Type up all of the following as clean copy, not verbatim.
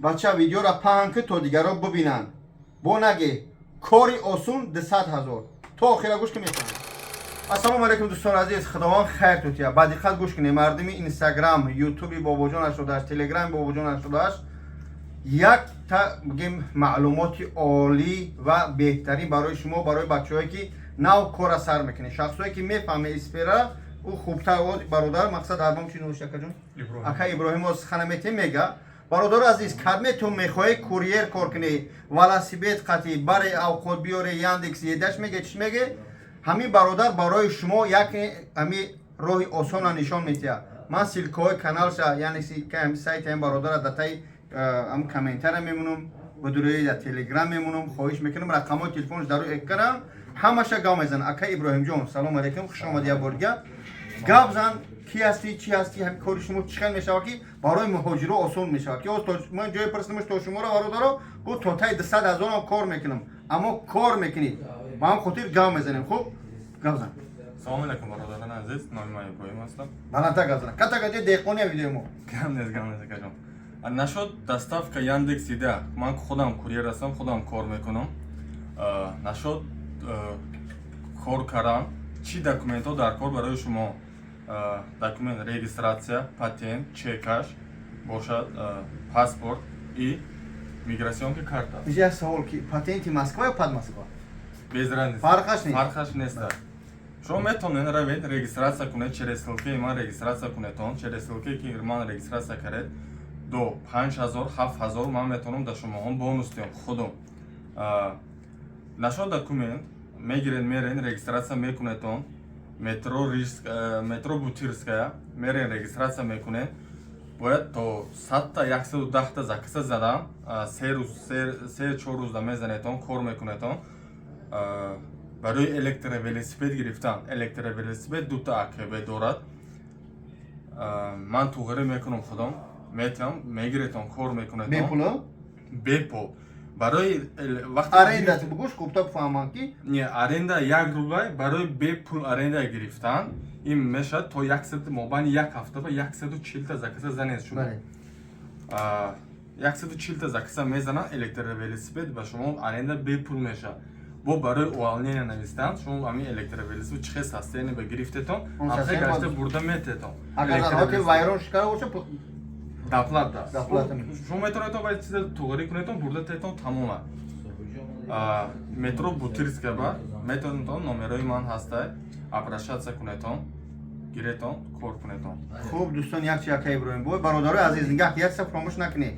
Бача, видеора паҳн ки, то дигарро бибинанд. Бо наге кори осон 200 000. То охира гӯш ки, мефаҳмед. Ассалому алайкум, дӯстони азиз, Худованд хайр тутия. Ба диққат гӯш кунед. Мардуми Инстаграм, Ютуби Бобоҷон 88, Телеграми Бобоҷон 88, якта бигем маълумоти олӣ ва беҳтарин барои шумо, барои бачаҳое ки нав кора сар мекунед, шахсое ки мефаҳме испера ӯ хубтар. Бародар, мақсад арбом чи нӯш, акаҷон? Ака Иброҳим сухана метем, мега. Бародару азиз, кадме ту мехоҳӣ курьер кор кунӣ, велосипед қатӣ баре авқот биёре, Яндекс Едаш меге, чӣ меге, ҳамин бародар барои шумо як ҳами роҳи осона нишон медиҳад. Ман ссылкаҳои каналша, яъне сайти ҳамин бародара датаи ҳам комментария мемонам, будурои дар Телеграм мемонам. Хоҳиш мекунам, рақамҳои телефонш дар рӯи экран, ҳамаша гап мезанам. Ака Иброҳимҷон, салом алейкум, хуш омадӣ. Як бор дига гап зан, ки ҳастӣ, чӣ ҳастӣ, ҳамин кори шумо чӣ хел мешавад, ки барои муҳоҷиро осон мешавад, ки ман ҷое пурсидамш то шуморо, бародаро, гуфт, то таи 200 000-ам кор мекунам. Аммо кор мекунӣ, ба ҳам хотир гап мезанем. Хуб, гап зан. Салом алейкум, бародарони азиз, номи ман Иброҳим ҳастам. Баландтар гап зан, катагаҷи деҳқония видеои мо. Гап нест, гап нест, акаҷон. Нашод доставка Яндекс Еда, ман худам курьер ҳастам, худам кор мекунам. Нашод кор кардан, чӣ документҳо дар кор барои шумо? Документ регистрация, патент, чекаш бошад, паспорт и миграционка карта. Инҷа як савол, ки патенти Москва ё под Москва? Без разницы. Фарқаш нест? Фарқаш нест. Шумо метавонед равед, регистрация кунед, через ссылкаи ман регистрация кунедон. Через ссылкае ки ман регистрация кардед, до 5000, 7000 ман метавонам да шумоҳон бонус диҳам худум. Нашод документ мегиред, мерен, регистрация мекунедон, метро Рижск, метро Бутырская мерен, регистрация мекунед. Бояд то 100-та, 110-та заказа задан, 3 рӯз, 3-4 рӯзда мезанедон, кор мекунедон. Барои электровелосипед гирифтан, электровелосипед дута АКБ дорад. Ман туғрӣ мекунам, худом метиҳам, мегиретон, кор мекунедон. Бепул? Бепул. Барои вақте Аренда бугӯш, хубта бифаҳмам ки. Не, аренда 1 рубл. Барои бепул аренда гирифтан ин мешавад то яксад, мобайни як ҳафта ба 140-та заказа занед шумо. 140-та заказа мезанад, электровелосипед ба шумо аренда бепул мешавад. Бо барои увольнение навистан, шумо ҳамин электровелосипед чӣ хел состояние ба гирифтетон, Он ҳамхел состояние гашта бурда мететон. Агар дар ҳолати вайрон шикара боша? Доплата. Доплата. Шумо метавонед ба чиза туғрӣ кунедон, бурда тетон, тамома. Метро Бутырская ба метавонедон, номерои ман ҳастай, обращаться кунедон, гиретон, кор кунедон. Хуб, дӯстон, як чи, ака Иброҳим бой, бародарои азиз, нигаҳ, як чиза фаромӯш накунед.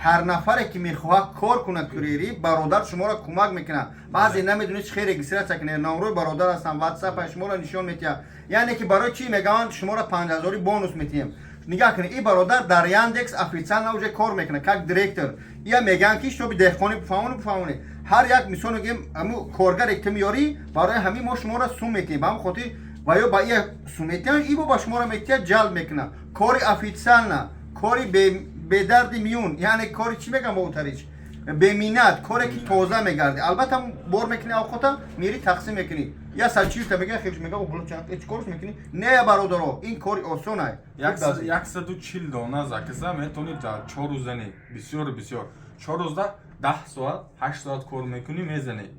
Ҳар нафаре ки мехоҳад кор кунад курьерӣ, бародар шуморо кӯмак мекунад. Баъзе намедонед чӣ хел регистрация кунед, номрои бародар ҳастанд, Ватсап шуморо нишон медиҳад. Яъне ки барои чӣ мегӯянд, шуморо 5000-и бонус медиҳем? Нигаҳ кунед, ин бародар дар Яндекс официально уже кор мекунад как директор. Ия мегӯянд, ки шоби деҳқонӣ бифаҳмону бифаҳмонед, ҳар як мисол мегӯем, ҳамун коргаре ки ту меёрӣ, барои ҳамин мо шуморо сум метиҳем. Ба ҳамин хотир ва ё ба ия сум метиҳанд, ибо ба шуморо метиҳад, ҷалб мекунад. Кори официально, кори бедарди миён, яъне кори, чӣ мегӯям, бо утарич беминнат, коре ки тоза мегардӣ. Албатта, бор мекунӣ авқота, мери, тақсим мекунӣ, я сачилта мега, хелш мега, було чанд чӣ корш мекунӣ? Не, бародаро, ин кори осонай. 140 дона заказа метавонӣ дар 4 рӯз занӣ. Бисёр бисёр, 4 рӯзда 10 соат, 8 соат кор мекунӣ, мезанӣ.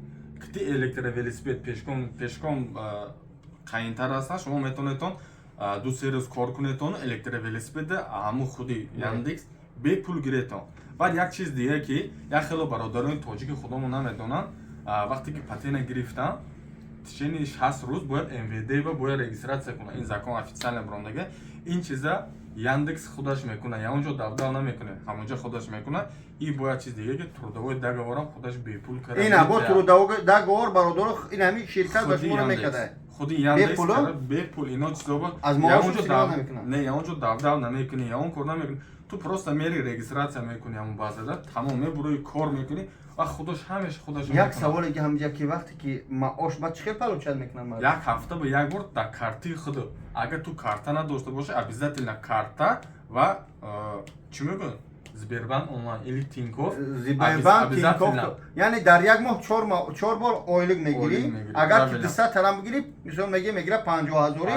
Кити электровелосипед пешком, пешком қайинтар ҳастанд. Шумо метавонедтон 2-3 рӯз кор кунедтон, электровелосипеда ҳамун худи Яндекс бепул гиретон. Баъд як чиз дига, ки як хело бародарони тоҷики худомон намедонанд: вақте ки патента гирифтан, течение 60 рӯз бояд МВД ба бояд регистрация кунад. Ин закон официально бирондага. Ин чиза Яндекс худаш мекунад, ягон ҷо давдав намекунад, ҳамонҷа худаш мекунад. И бояд чиз дига, ки трудовой договорам худаш бепул карда. Ина бо трудовой договор, бародаро, ин ҳамин ширкат ба шуморо мекарда. Худи Яндекс. Бепул? Бепул. Ино чизо аз маош намекунад? Не, ягон ҷо давдав намекунӣ, ягон кор намекунӣ. Ту просто мери, регистрация мекунӣ ҳамон базада, тамом, мебурои, кор мекунӣ ва худош ҳамеша худаш. Як саволе ки ҳамҷа, ки вақте ки маош ба чӣ хел получать мекунад мардум? Як ҳафта ба як бор дар картаи худ. Агар ту карта надошта бошӣ, обязательно карта ва чӣ мегӯянд, Сбербанк онлайн или Тинькофф. Сбербанк, Тинькофф. Яъне дар як моҳ чор бор ойлик мегирӣ. Агар ки 200 тарам бигирӣ, мисол меги, мегира 50 ҳазорӣ.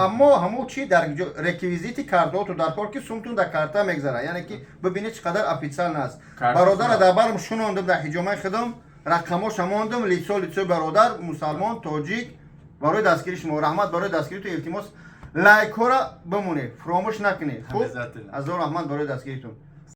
Аммо ҳамун чи дар реквизити картаоту дар кор, ки сумтун дар карта мегзара, яъне ки бибинӣ, чӣ қадар официально аст. Бародара дар барм шунондум, дар ҳиҷомаи худам рақамоша мондум, лицо лицои бародар, мусалмон, тоҷик. Барои дастгири шумо раҳмат, барои дастгириту. Илтимос, лайкҳоро бимонед, фуромӯш накунед. Хуб, азор раҳмат барои дастгиритон.